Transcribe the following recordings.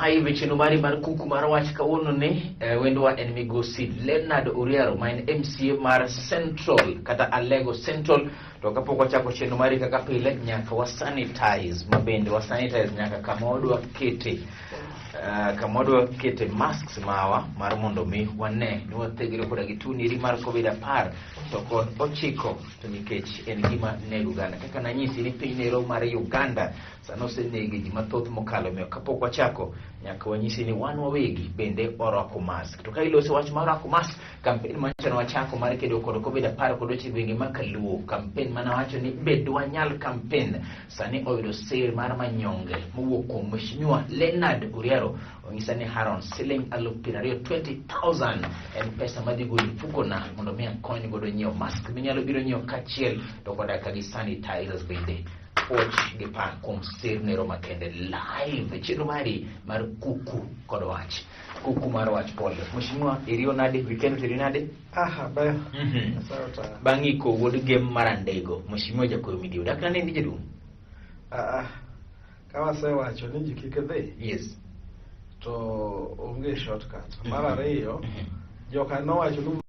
Live e chenro mari mar kuku mar wach kawuono ni wendwa en migosi Leonard Oriaro ma en MCA mar Central kata Alego Central. To kapok wachako chenro mari kaka pile, nyaka wa sanitize, ma bende wa sanitize nyaka kama wadwa kete kama wadwa kete masks mawa mar mondo mi wane ni wathegre koda gi tuo mar Covid 19, to nikech en gima nego oganda kaka nanyisi ni piny nero mar Uganda sano osenege ji mathoth mokalo. Omiyo kapok wachako, nyaka wanyisi ni wan wawegi bende warwako mask. To ka iloso wach mar rwako mask, campaign manyocha wachako mar kedo kod Covid 19 gwenge ma Kaluo, campaign manawacho ni bed wanyal campaign, sani oyudo sir mar manyonge mowuok kuom Mheshimiwa Leonard Oriaro. Onyisa ni haron siling 20,000, 20,000 en pesa madhi golo e mfukona mondo mi akony godo nyiewo mask minyalo biro nyiewo kaachiel to koda ka gi sanitizers bende. Puoch gi pak kuom sir nero makende live e chenro mari mar kuku kod wach, kuku mar wach. Pole Mheshimiwa, iriyo nade? Weekend oteri nade? Aha, ber. Nyasaye otaya. Bang' iko wuod gem mar Andego, Mheshimiwa Jakoyo Midiwo dak nane ni jaduong'. Ah, ah. Ka wasewacho ni ji kik dhi, to onge shortcut. Mar ariyo, joka nowacho ni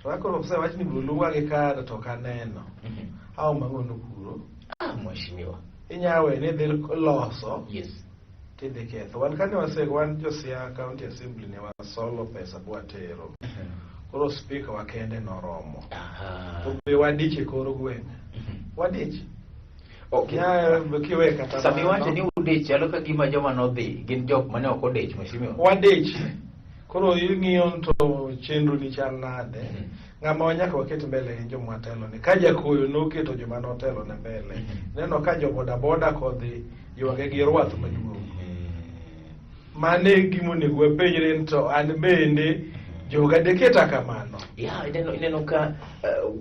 to ka koro osewach ni biro luwa gi kad to ok aneno. Aomo ang'ono kuro. Ah, Mheshimiwa. Inya we ni dhi loso tidhi ketho. Wan kane wase wan jo Siaya County Assembly ne wasolo pesa bwatero. Koro speaker wa kende noromo. To be wadich e kor gweng'. Wadich. Nya kiwe kata Sama iwacho mano. ni udich, chalo ka gima joma nodhi gin jok mane ok odich, Mheshimiwa. Wadich. Koro ing'iyo to chenro ni chal nade. Ng'ama nyaka waket mbele en joma watelo ne. Ka jakoyo noketo joma notelo ne mbele. Neno ka jo boda boda kodhi ywage gi rwath maduong'. Mano e gima onego wapenjre ni to an bende joga deketa kamano. Ya, ineno ka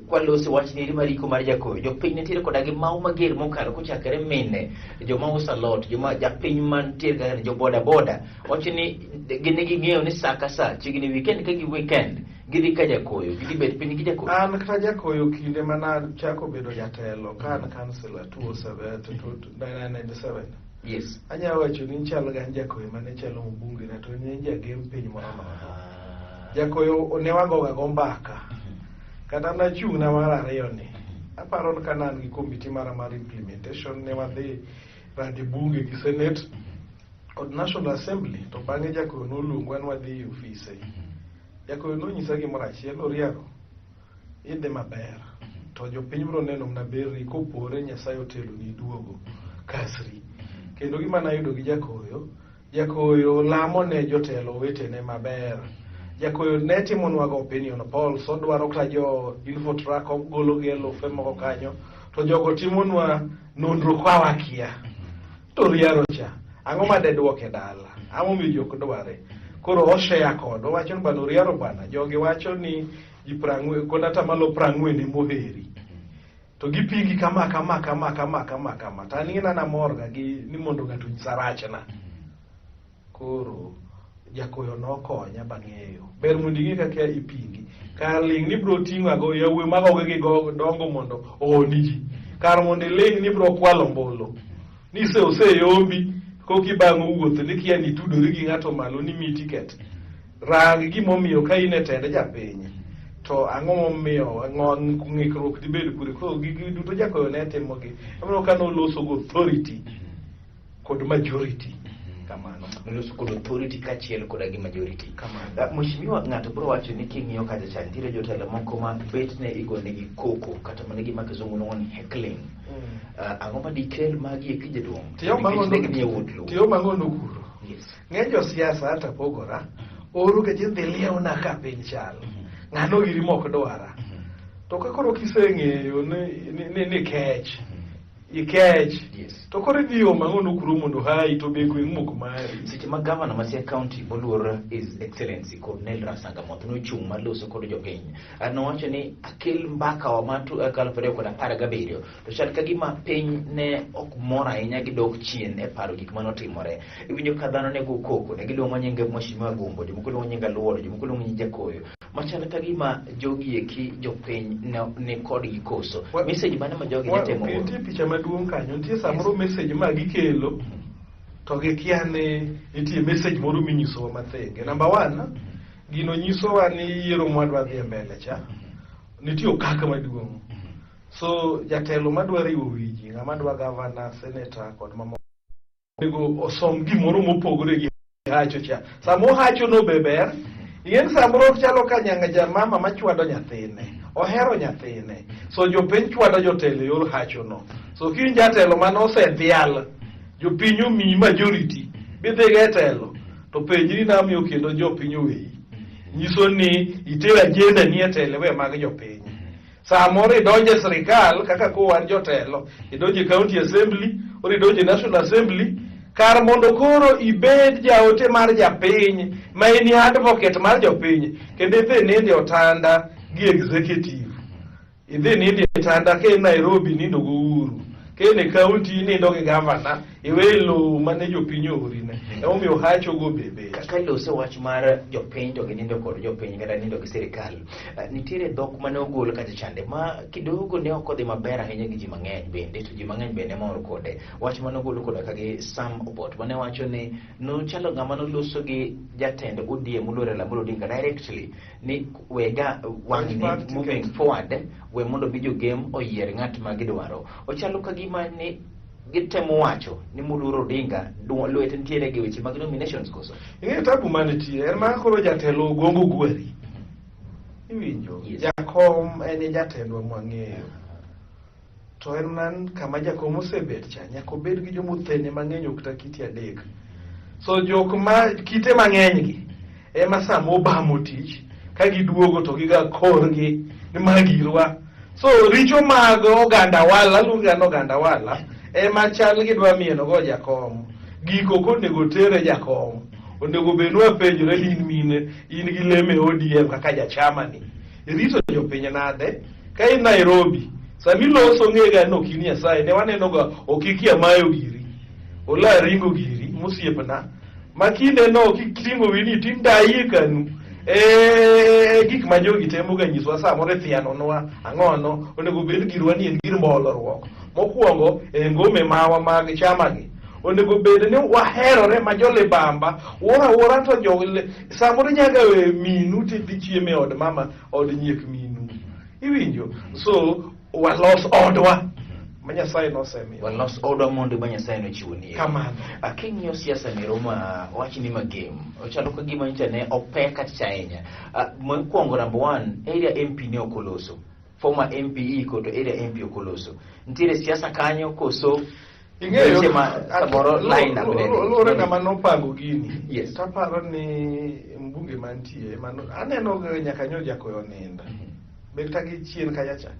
kwaloso wach ni mar iko mar jakoyo, jopiny nitiere koda gi mau mager mokalo kochakore mine, joma uso alot, joma japiny mantiere kaka jo boda boda, wacho ni gin ne ging'eyo ni sa ka sa, chiegni weekend ka gi weekend, gidhi ka jakoyo, gidhi bet piny gi jakoyo. An kata jakoyo kinde mana chako bedo jatelo ka an councillor 207 1997. Anyalo wacho ni chal ga jakoyo mane chalo mbunge na to ne jagem piny moro nono. Jakoyo ne wagoga go mbaka. Kata nachung' na mar ariyo ni. Aparo ni ka an gi committee mara mar implementation ne wadhi randi bunge gi senate kod National Assembly to bang'e jakoyo noluongwa ni wadhi e ofise. Jakoyo nonyisa gimoro achiel, Oriaro, idhi maber to jopiny biro neno mana berni kopore Nyasaye oteloni iduogo kasri. Kendo gima nayudo gi jakoyo, jakoyo lamo ne jotelo wetene maber. Jakoyo ne timonwaga opinion polls, odwaro kata jo Infotrack ogolo gi elufe moko kanyo, to jogo timonwa nonro ka wakia. To Oriaro cha, ang'o ma de duoke dala? Ang'o momiyo ji ok dware? Koro oshare kodwa, owacho ni bana Oriaro bana, jogi wacho ni ji 40 kod atamalo 40 emoheri. To gipingi kama kama kama kama kama kama. To an ing'e ni an amor ga gi ni mondo ng'ato onyisa rachna. Koro jakoyo nokonya bang'eyo. Ber mondo ing'e kaka ipingi. Kar ling' ni biro ting'o ago yawuoyi magoge gi dongo mondo ooni ji. Kar mondo iling' ni biro kwalo ombulu. Ni se oseyombi koki bang'o wuoth ni kia ni tudori gi ng'ato malo ni miyi tiket. Rang gimomiyo ka in e tend japiny to ang'o momiyo ng'ikruok dibed kure. Koro gigi duto jakoyo ne timogi. Emomiyo ka noloso go authority kod majority kamano. Noloso kod authority kaachiel koda gi majority. Kamano. Mheshimiwa, ng'ato biro wacho ni king'iyo kacha cha nitiere jotelo moko ma bet ne igonegi koko kata mana gima kizungu luongo ni heckling. Ang'o ma dikel magi eki jaduong'? Tiyo Nikech ne gimiyo wuod luwo. Tiyo mang'ono kuro. Ng'eny josiasa hata pogora oro ga ji dhi liewna ka piny chal. Ng'ano giri mok dwara. To ka koro kiseng'eyo ni kech, ikech. To koro idhi omo ang'ono kuro mondo hayi to be gweng' mok mari. Seche ma gavana ma Siaya County moluor His Excellency Cornel Rasanga Moth nochung' mar loso kod jopiny, nowacho ni akel mbaka wa mar 2017 to chal ka gima piny ne ok mor ahinya gi dok chien e paro gik manotimore. Iwinjo ka dhano ne go koko, ne giluongo nying Mheshimiwa Gumbo, jomoko luongo nying Aluodo, jomoko luongo nying Jakoyo. Machal ka gima jogi eki jopiny ne ni kodgi koso. Message mane ma jogi ne temo oro? Nitie picha maduong' kanyo, nitie samoro message ma gikelo. To gikia ni nitie message moro minyisowa mathenge. Number one, gino nyisowa ni yiero mwadwa dhi e mbele cha, nitie okaka maduong'. So jatelo madwa riwo wi ji, ng'ama dwa gavana, senator kod mamoko, onego osom gimoro mopogore gi hacho cha. Sama ohacho no be ber, ing'e ni samoro chalo ka nyanga jamama machwado nyathine, ohero nyathine. So jopiny chwado jotelo e yor hacho no. So ka in jatelo mane osedhial, jopiny omiyi majority, bidhigo e telo, to penjri namiyo kendo jopiny oweyi. Nyiso ni itero agenda ni e telo iwe mag jopiny. Samoro idonjo e sirikal kaka ko wan jotelo, idonjo e county assembly, or idonjo e national assembly, kar mondo koro ibed jaote mar japiny ma in advocate mar jopiny, kendo idhi nindo e otanda gi executive. Idhi nindo e otanda ka in Nairobi nindo go Uhuru, ka in e county nindo gi governor, iwe lowo mane jopiny oorine. Emomiyo hacho go be bet. Ka iloso wach mar jopiny to ginindo kod jopiny kata nindo gi sirikal, nitiere dhok mane ogol kacha chande ma kidogo ne ok odhi maber ahinya gi ji mang'eny bende, to ji mang'eny bende mor kode. Wach mane ogol koda ka gi Sam Obot mane wacho ni nochalo ng'ama noloso gi jatend ODM moluor Raila Amolo Odinga directly ni wega wang'ni moving forward we mondo mi jogem oyier ng'at ma gidwaro. Ochalo ka gima ni gitemo wacho ni moluor Odinga lwete nitiere gi weche mag nominations koso? Ing'eyo tabu manitie en mar koro jatelo ogongo gweri. Iwinjo? Yes. Jakom en jatendwa mwang'eyo. To en mana kama jakom osebet cha, nyaka obed gi jomothene mang'eny ok ta kite adek. So jok ma kite mang'eny gi ema sama obamo tich ka giduogo to giga korgi ni ma girwa. So richo mag oganda wala, aluongo ni oganda wala, ema chal gidwa mieno go jakom. Giko ok onego tere jakom. Onego bed ni wapenjore ni in mine, in gi lemo e ODM kaka jachama ni. Irito jopiny nade? Ka in Nairobi, sama iloso ng'e ga ni ok in Nyasaye, ne waneno ga Okiki Amayo giri, Ola Ringo giri, mosiepna, ma kinde no kiting'o wiyi ni iting' dayi e kanu. E gik ma jogi temo ga nyisowa samoro ithianonwa ang'ono, onego bed girwa ni en gir bolruok. Mokwongo e ngome mawa mag chama gi, onego bed ni waherore ma jolibamba, wuoro awuora to jo samoro inyaga weyo minu tidhi chiemo e od mama, od nyiek minu. Iwinjo? So walos odwa ma Nyasaye nosemiyo. Walos odwa mondo ma Nyasaye nochiwo ni. Kamano. King'iyo siasa ni Roma, wach ni magem. Ochalo ka gima nyocha ne opek kacha ahinya. Mokwongo number 1, area MP ne ok oloso. Former MP iko to area MP ok oloso. Nitiere siasa kanyo koso Ing'eyo, weche ma samoro line up ne luwore ng'ama nopango gini. Yes. Taparo ni mbunge mantie, mano, aneno ga nyaka nyo jakoyo nindo. Bed ka gi chien kacha cha.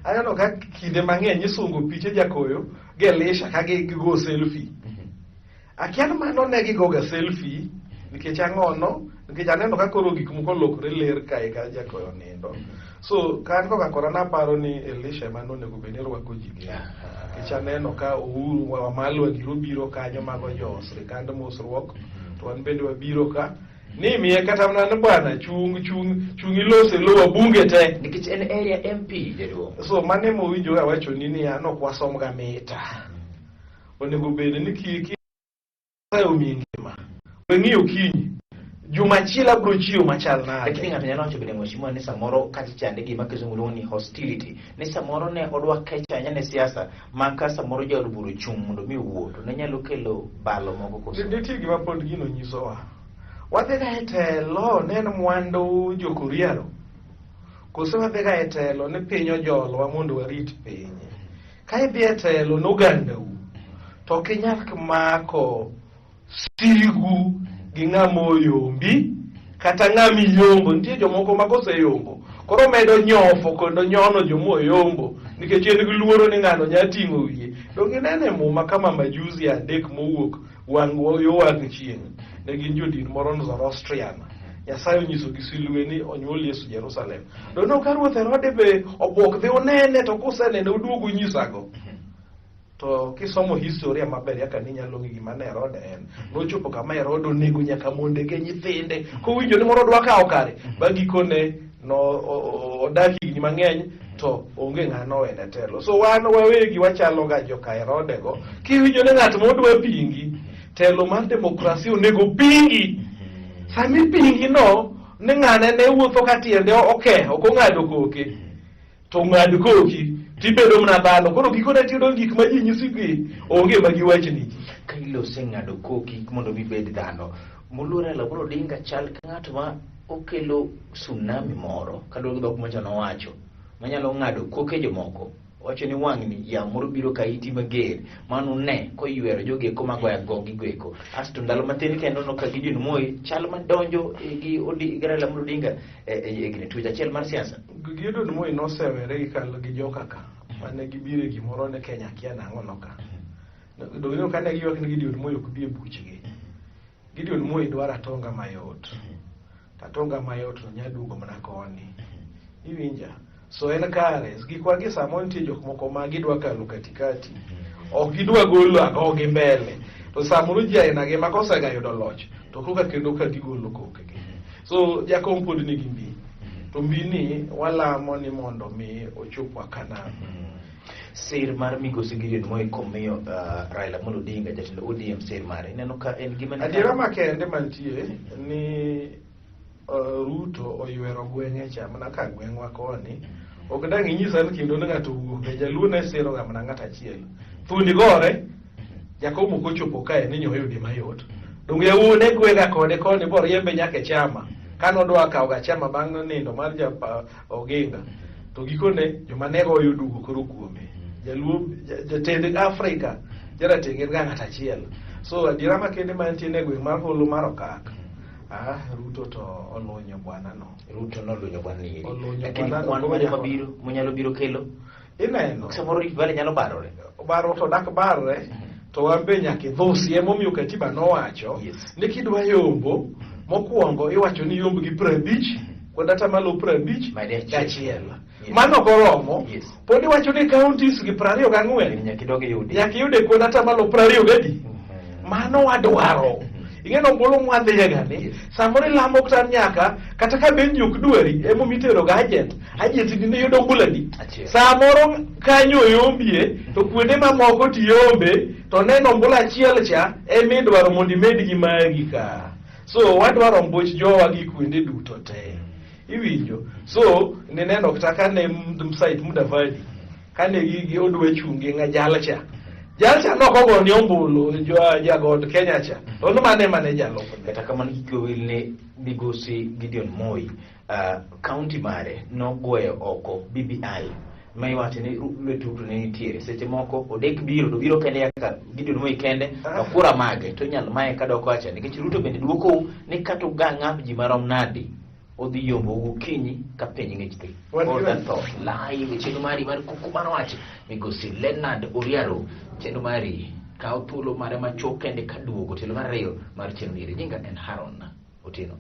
Aneno ka kinde mang'eny isungo piche jakoyo gi Elisha ka gigo selfie. Akia ni mano ne gigoga selfie nikech ang'ono, nikech aneno ka koro gik moko olokore ler kae ka jakoyo nindo. So kan koka kora naparo ni Elisha ema nonego bed ni rwako ji gi. Nikech aneno ka Uhuru Wamalwa giro biro kanyo mago jo sirikand mosruok, to wan bende wabiro ka. Ni miye kata mana ni bwana chung chung chung ilose lo wabunge te. Nikech en area MP jaduong'. So mano ema owinjo awacho ni niya nok wasom ga mita. Onego bed ni ki omiyi ngima. We ng'iyo kinyi. Juma achiel abiro chiewo machal nade. Lakini ng'ato nyalo wacho bende mheshimiwa ni samoro kacha chande gima kizungu luongo ni hostility. Ni samoro ne odwa kecho ahinya ne siasa ma ka samoro jaod bura ochung' mondo mi owuo to ne nyalo kelo balo moko koso. Nitie gima pod gino nyisowa. Wadhi ga e telo ne en mwandu jokoriaro. Koso wadhi ga e telo ni piny ojolwa mondo warit piny. Ka idhi e telo nogandau, to ok inyal mako sigu gi ng'ama oyombi kata ng'ama iyombo. Nitie jomoko ma koseyombo koro medo nyofo kendo nyono joma oyombo nikech en gi luoro ni ng'ano nyalo ting'o wiye. Donge ineno e muma kama majusi adek mowuok wang' yo wang' chieng' ne gin jodin moro ni Zoroastrian. Nyasaye onyiso gi sulwe ni onyuol Yesu Jerusalem. Doneno ka ruoth Herode be obwok dhi unene to kusenene uduog unyisago. To kisomo historia maber yaka ninyalo ng'e gima ne Herode en. Nochopo kama Herode onego nyaka monde gi nyithinde. Kowinjo ni moro dwa kawo kare, ba gikone no odak higni mang'eny to onge ng'ano owene telo. So wan wawegi wachalo ga joka Herode go. Kiwinjo ni ng'at modwa pingi, Telo mar demokrasia onego pingi. Sami pingi no ni ng'ane ne wuotho ka tiende oke, ok ong'ado koke. To ng'ad koki tibedo mana dhano. Koro gikone tiyudo gik ma ji nyisi gi onge ma giwachni ji. Ka ilose ng'ado koki mondo mibed dhano. Moluor Raila Amolo Odinga chal ka ng'at ma okelo tsunami moro kaluwore gi dhok macha nowacho manyalo ng'ado koke jomoko. Owacho ni wang'ni yamo moro biro ka iti mager mano ne koywero jogo magoyo agogi goeko. Asto ndalo matin kendo no ka Gideon Moi chal madonjo gi Odi gi Raila Amolo Odinga e gine tuoche achiel mar siasa. Gideon Moi nosewere gi kal gi joka ka mane gibiro e gimoro ne Kenya kia nang'o no ka. Donge kane giywak ni Gideon Moi ok bi e buchgi. Gideon Moi dwaro atonga mayot. To atonga mayot to nya duogo mana koni. Iwinja? So en kare, gikwa gi samoro nitie jok moko ma gidwa kalo katikati. Ok gidwa golo agogi mbele. To samoro ji aina gi ma kosega yudo loch, to koka kendo ka gigolo kokegi. So jakom pod nigi mbi. To mbi ni walamo ni mondo mi ochopwa Kanaan. Sir mar migosi Gideon Moi komiyo Raila Amolo Odinga jatend ODM sir mare ineno ka en gima ni Adiera makende mantie ni Ruto oywero gweng'e cha mana ka gweng'wa koni. Ok dang' inyisa ni kendo ni ng'ato owuok e jaluo ne siro ga mana ng'at achiel. Thuondi gore, Jakom ok ochopo kae ni nyoyude mayot. Donge yawuoyi ne gwega kode koni boriembe nyaka e chama. Kane odwa kawo ga chama bang' nindo mar ja Oginga. To gikone joma ne goyo dugo koro kuome. Jaluo jatend Afrika jarateng' en ga ng'at achiel. So adiera makende mantie e gweng' mar Holo mar Okak. Ruto to olunyo bwana no. Ruto nolunyo bwana ni. Olunyo Lakini bwana no, kwan koro mare nyaka- mabiro monyalo biro kelo Ineno. samoro Rift Valley nyalo barore. Barruok to dak barre to wan be nyaka idhusi emomiyo katiba nowacho Yes. ni kidwa yombo mokwongo iwacho ni yomb gi 50 kod atamalo 50 Madi achiel. gachiel. Yes. Mano ok oromo. Yes. Pod iwacho ni counties gi 24 Nyaka idog iyudi. nyaka iyude kod atamalo 20 gadi. Mano wadwaro. Ing'eno ombulu mwadhiyega ni Yes. samoro ilamo kata nyaka kata ka benji ok dwari emomiyo itero ga agent. Agent ni yudo ombulu adi? Achiel. Samoro kanyo oyombie to kuonde mamoko tiyombe to neno ombulu achiel cha emidwaro mondo imed gi magi ka. So wadwaro ombuch jowa gi kuonde duto te. Iwinjo? So nineno kata kane Musalia Mudavadi kane gi odwa chung' gi ng'a jal cha. Jal cha nok ogone ombulu jagod Kenya cha. To mane mane jalupne. Kata kamano kik wiyi wil ni migosi Gideon Moi county mare nogweyo oko BBI ma iwacho ni lwet Ruto ne nitiere seche moko odek biro to biro kende kaka Gideon Moi kende to kura mage to inyalo maye kadok wacha nikech Ruto bende duokou ni kata ugang'ap ji marom nadi odhi yombo gokinyi ka piny ng'ich thi. Wan gi All that ranyisi. thought live e chenro mari mar kuku mar wach migosi Leonard Oriaro chenro mari kawo thuolo mare machuok kende kaduogo tielo mar ariyo mar chenro ni nyinga en Haron Otieno.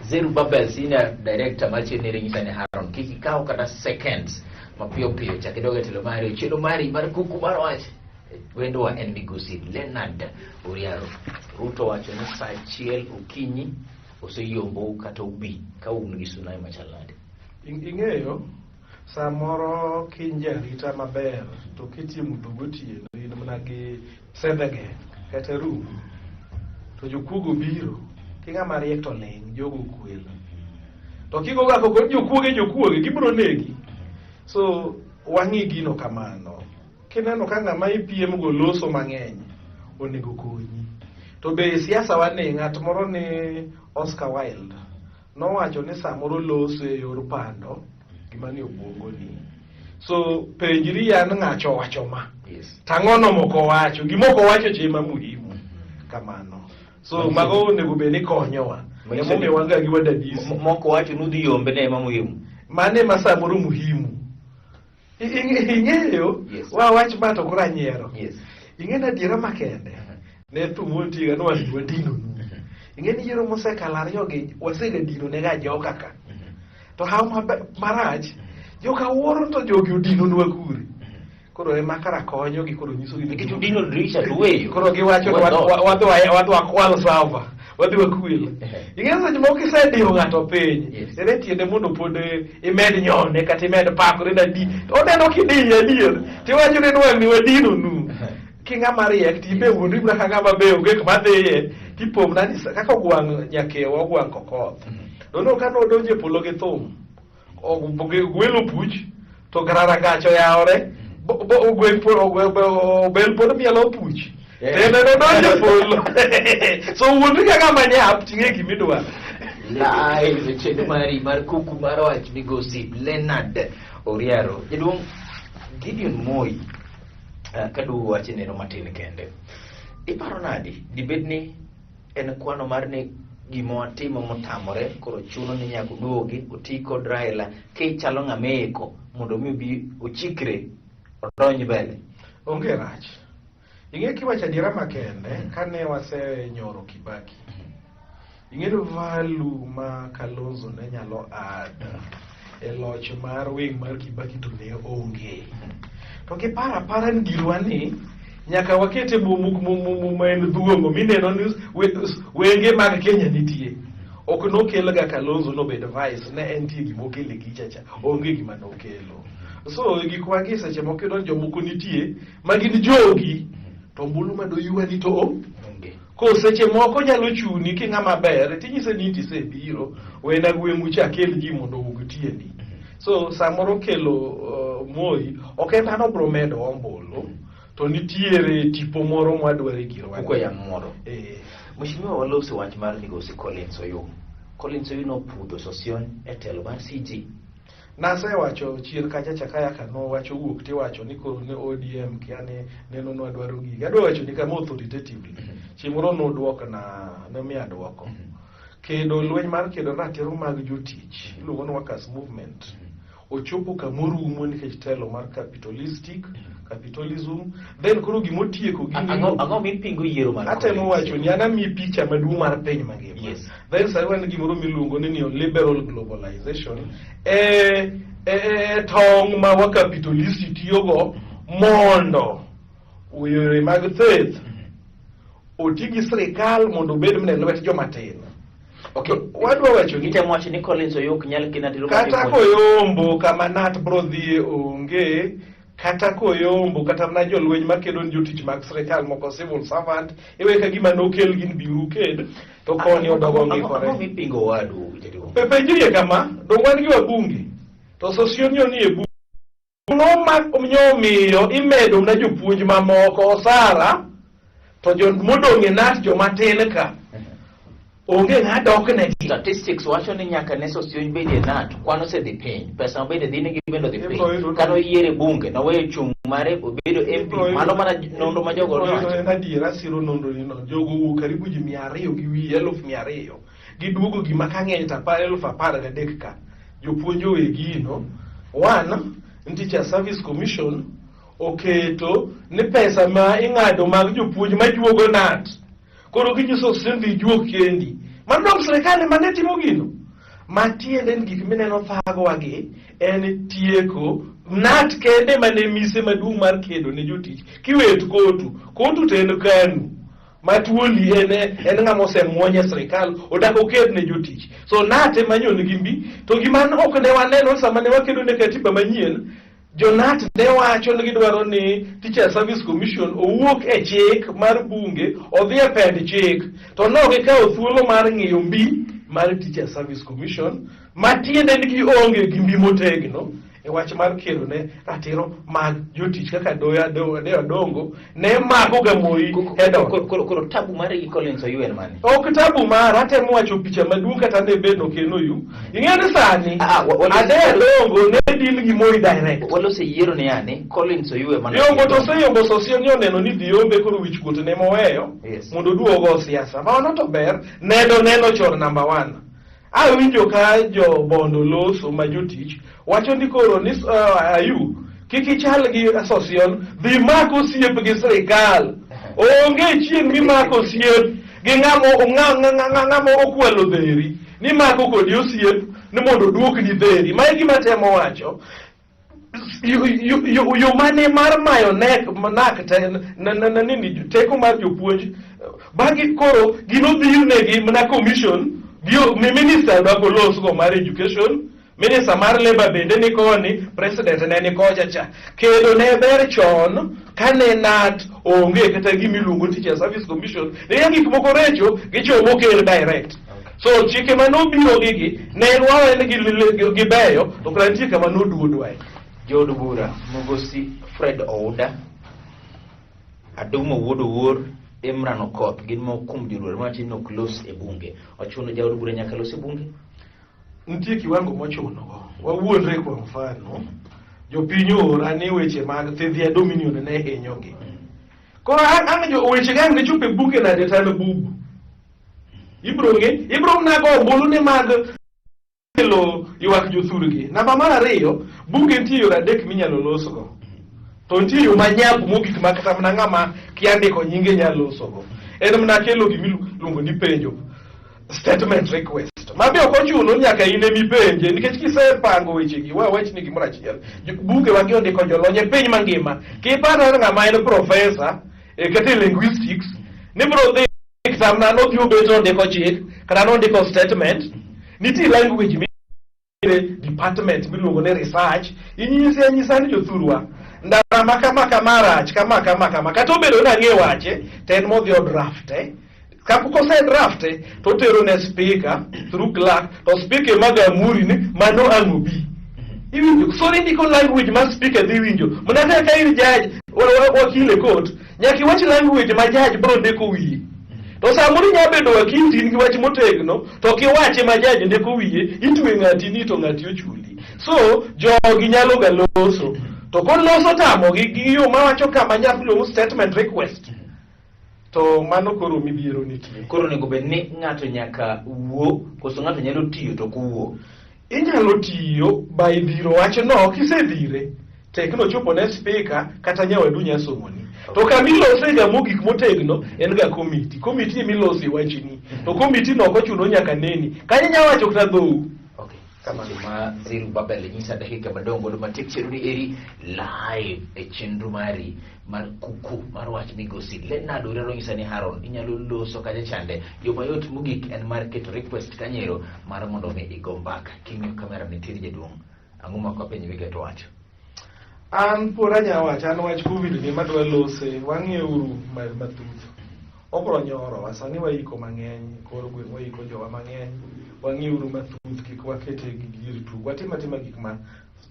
Zerubbabel senior director mar chenro ni nyisa ni Haron kik ikaw kata seconds mapiyo piyo chak idog e telo mari chenro mari mar kuku mar wach wendwa en migosi Leonard Oriaro. Ruto wacho ni saa achiel okinyi oseyombou kata ubi ka un gi tsunami machal nade. Ing'eyo samoro kin jarita maber to kitie mudho gotieno in mana gi sedhege kata rungu to jokuogo biro ki ng'ama riek to ling' jogo kwelo to kigo ga koko jokuoge jokuoge gibiro negi. So wang'i gino kamano kineno ka ng'ama ipiem go loso mang'eny onego konyi. To be e siasa wane ng'at moro ni Oscar Wilde nowacho ni samoro loso e yor pando gima ni obwongoni. So penjri yan ng'acho owacho ma. Yes. Tang'ono moko wacho, gimoko wacho cha ema muhimu. Kamano. So mago onego bed ni konyowa. Manyiso ni- Emomiyo wan ga gi wadadisi. Moko wacho nudhi yombe ne ema muhimu. Mano ema samoro muhimu. Ing'eyo, Yes. wa wach ma to koro anyiero. Yes. Ing'e ni adiera makende. Ne thum montiga ni wan wadinonu. Ing'e ni yiero mosekalo ariyo gi wasega dino ne ga joka ka. To haw marach, joka wuoro to jogi odinonwa kure. Koro ema kara konyo gi koro nyiso gi Nikech udino dirisha to uweyo. Koro giwacho ni Uwe dhoot. wadwa kwal sava. Wadhi wakwel. Ing'e seche moko kisediyo ng'ato piny, Yes. ere tiende mondo pod imed nyone kata imed pakore nadi. To oneno kidiye adier. Tiwacho ni nwang' ni wadino nu. King'ama riek tibe wuondri mana ka ng'ama be onge kuma dhiye. Tipomna ni kaka ogwang' nyakewa ogwang' kokoth. Dono ka nodonjo e polo gi thum. Gwelo puch to rangach oyawore. Ogweng' obel pod mielo puch. Tende nodonjo e polo. So wuondri ka ng'ama nyap ting'e gimidwaro. Live e chenro mari mar kuku mar wach migosi Leonard Oriaro. Jaduong' Gideon Moi, kaduogo wach neno matin kende. Iparo nadi dibed ni en kwano mar ni gima watimo motamore koro chuno ni nyaka oduogi oti kod Raila kichalo ng'ama iko mondo mi obi ochikre odonj mbele. Onge rach. Ing'e kiwacho adiera makende, kane wasenyoro Kibaki, ing'e ni value ma Kalonzo ne nyalo add e loch mar wing mar Kibaki to ne onge. To kiparo apara ni girwa ni nyaka wakete ma en dhuongo mineno ni wenge mag Kenya nitie. Ok nokel ga Kalonzo nobed vice, ne entie gima okelo e gicha cha, onge gima nokelo. So gikwa gi seche moko iyudo ni jomoko nitie ma gin jogi to ombulu ma doywani to Onge. Ko seche moko nyalo chuni king'ama ber tinyise ni tisebiro wena gweng'u cha kel ji mondo owuog tiendi. So samoro kelo Moi ok en dhano bro medo ombulu to nitiere tipo moro mwadwaro e girwa. Kuko yamo moro. Eh. Mheshimiwa waloso wach mar migosi Collins Oyuu. Collins Oyuu nopudho Sossion e telo mar CG. Nasewacho chien kacha cha kaya ka nowacho wuok tiwacho ni koro ne ODM kia ni neno nwadwaro gigi. Adwa wacho ni kama authoritatively. Chieng' moro nodwok na nomiya dwoko. Kedo lweny mar kedo ratiro mag jotich iluongo ni workers movement. Ochopo kamorumo nikech telo mar capitalistic capitalism then koro gimotieko gini Ang'o mipingo yiero mar atemo Collins? wacho ni an amiyi picha maduong' mar piny mangima Yes. then sani wan gi gimoro miluongo ni neoliberal globalization e tong' ma wa capitalist tiyogo mondo yore mag thieth oti gi sirikal mondo obed mana e lwet joma tin. Okay. Wadwa wacho ni Itemo wacho ni Collins Oyuu ok nyal kelo ratiro mar kata jopuonj. koyombo kama nat bro dhiye onge kata koyombo kata mana jolweny makedo ni jotich mag sirikal moko civil servant iwe ka gima nokel gin biuru ked to koni odogo Ang'o ng'ikore. mipingo wadu jaduong'? Penjrie kama, dong wan gi wabunge to Sossion ni e bunge. Ang'o ma nyomiyo imedo na jopuonj mamoko osara to jo modong' e nat joma tin ka onge ng'a dok negi. Statistics wacho ni nyaka ne Sossion bedie NAT, kwan osedhi piny, pesa mabende dhi negi bende odhi Ibro piny. yudo- Kane oyiere bunge, noweyo chung' mare obedo MP. Ibro yudo- Mano mana nonro ma jogo ibro yudo nowacho. en adiera siro nonro ni no jogo owuok karibu ji 200 gi wiye 200,000 giduogo gima ka ng'eny to 13,000 ka jopuonj owe gino one Teacher Service Commission oketo ni pesa ma ing'ado mag jopuonj majuogo NAT koro ginyiso Sossion dhi juog kendi mano dong sirikal ema ne timo gino matiende ni gik mineno thagowa gi en tieko NAT kende mane mise maduong' mar kedo ne jotich kiwet kotu kotu to en KANU matuoli en ng'ama osemuony e sirikal odak oked ne jotich so NAT ema nyo nigi mbi to gima ok ne waneno sama ne wakedo ne katiba manyien jo-NAT ne wacho ni gidwaro ni Teacher Service Commission owuok e chik mar bunge odhi e pend chik to ne ok gikawo thuolo mar ng'iyo mbi mar Teacher Service Commission matiende ni gionge gi mbi motegno e wach mar kedo ne ratiro mag jotich kaka Doya Doya Dongo ne mako ga Moi head on. Koro tabu mari gi Collins Oyuu en mane? Ok tabu mara, atemo wacho picha maduong' kata ne bed ok en Oyuu. Ing'e ni sani Ah, Adeya Dongo ne deal gi Moi direct. Walose yiero ni yani Collins Oyuu ema Yombo to oseyombo Sossion ni oneno ni dhi yombe koro wich kuot ne moweyo Yes. mondo oduog ogo siasa. Mano to ber, nedo neno chon number one. Awinjo ka jo Bondo loso ma jotich wacho ni koro ni Ayub kik ichal gi Sossion dhi mak osiep gi sirikal. Onge chieng' mimako osiep gi ng'ama okwalo dheri ni mako kodi osiep ni mondo oduokni dheri. Ma e gima temo wacho. Yo mane mar mayo nek nak te, na, na, na, nini teko mar jopuonj Bagi koro ginodhirnegi mana commission gi mi minister dwa kolosgo mar education, minister mar labor bende ni koni, president ne ni kocha cha. Kedo ne ber chon kane NAT onge kata gimiluongo ni Teacher Service Commission, ne gik moko recho gichomo ker direct. So chike manobiro gigi ne en wawe ni gibeyo to kara nitie kama noduodwae. Jood bura Migosi Fred Ouda, Adumo Wuod Owuor, Imran Okoth gin moko kuom jood bura mawacho ni ok los e bunge. Ochuno jaod bura nyaka los e bunge? Nitie kiwango mochuno go. Wawuondre kwa mfano, jopiny oora ni weche mag thidhia Dominion ne hinyogi. Koro ang' jo weche gi ang' ne chopo e bunge nade to an bubu. Ibro ng'e, ibro mna go ombulu ni mag kelo ywak jothurgi. Namba mar ariyo, bunge nitie yore adek minyalo losgo. To nitie yo manyap mogik ma kata mana ng'ama kia ndiko nyinge nyalo losogo. En mana kelo gimiluongo ni penjo, statement request. Ma be ok ochuno ni nyaka in emipenje nikech kisepango wechegi wa wach ni gimoro achiel. Bunge wagi ondiko jolony e piny mangima. Kiparo ni ng'ama en profesa e kata e linguistics ni bro dhi kata mana nodhi obet ondiko chik kata nondiko statement nitie language mi department miluongo ni research inyise anyisa ni jothurwa ndara ma kama kama rach kama kama kama kata obedo ni ang'e wache to en modhi o draft eh. Kapok ose draft eh, to otero ne speaker through clerk to speaker ema gamuri ni mano ang' obi iwinjo so indiko language ma speaker dhi winjo mana kaka ka in judge wakil e court nyaka iwach language ma judge bro ndiko wiye to samoro inya bedo wakil to in gi wach motegno to kiwache ma judge ndiko wiye itwe ng'ati ni to ng'ati ochuli so jogi nyalo ga loso to koloso tamogi gi yo mawacho kama nyaka iluongo statement request to mano koro midhiero nitie. Koro onego bed ni ng'ato nyaka wuo koso ng'ato nyalo tiyo to ok owuo? Inyalo tiyo by dhiro wachno kisedhire tek nochopo ne speaker kata nyawadu nya somoni. To kama ilosega mogik motegno en ga komiti. Komiti ema ilose wachni. To komiti no ok ochuno nyaka neni. Kanyo inya wacho kata dhou. Okay. Seche ma Zerubabel nyisa dakika madong' godo matiek chenro ni eri live e chenro mari mar kuku mar wach migosi Leonard Orero nyisa ni Haron inyalo loso kacha chande yo mayot mogik en mar keto request kanyero mar mondo mi igo mbaka king'iyo kamera nitiere jaduong' ang'o ma ok apenj miketo wacho An pod anya wacho an wach Covid ni madwa lose wang'iyo uru mathuth. Obro nyorowa sani waiko mang'eny kor gweng' waiko jowa mang'eny wang'iuru mathuth kik wakete gi gir tugo watim atima gik ma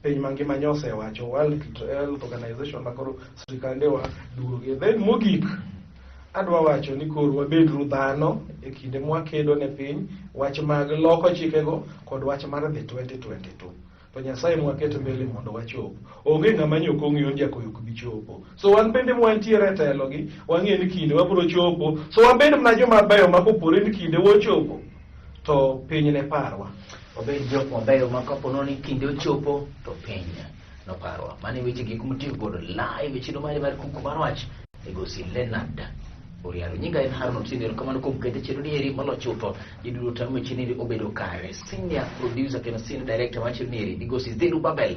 piny mangima nyosewacho World Health Organization ma koro sirikande wa duoge. Then mogik adwa wacho ni koro wabedru dhano e kinde mwakedo ne piny wach mag loko chikego kod wach mar dhi 2022 to Nyasaye mwaketo mbele mondo wachop. Onge ng'ama nyo ok ong'eyo ni jakoyo ok bi chopo. So wan bende mwantiere e telo gi wang'eyo ni kinde wabiro chopo. So wabed mana joma beyo ma kopore ni kinde wochopo to piny ne parwa. Wabed jok mabeyo ma kapo ni kinde ochopo to piny noparwa. Mano e weche gik motiyo godo live e chenro mari mar kuku mar wach migosi Leonard Oriaro. Nyinga en Haron Otieno, erokamano kuom kete chenro ni eri molo chutho. Ji duto tamo weche ni obedo kare. Senior producer kendo senior director mar chenro ni eri migosi Zerubabel.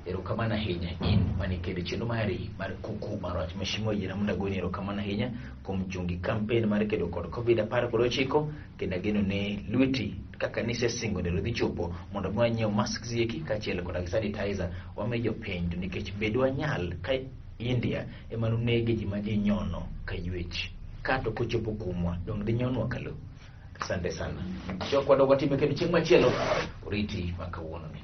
Erokamano ahinya in mane kede chenro mari mar kuku mar wach. Mheshimiwa yiena mondo agoni erokamano ahinya kuom chungi campaign mar kedo kod Covid 19 kendo ageno ni lweti kaka nisesingo ndalo dhi chopo mondo mi wanyiew masks eki kaachiel koda gi sanitizer wami jopiny to nikech bed wanyal ka India ema nonege ji ma ji nyono ka ywech ka to kochopo kuomwa dong di nyonwa ka lo. Asante sana. Chok wadog watime kendo chieng' machielo oriti ma kawuono ni.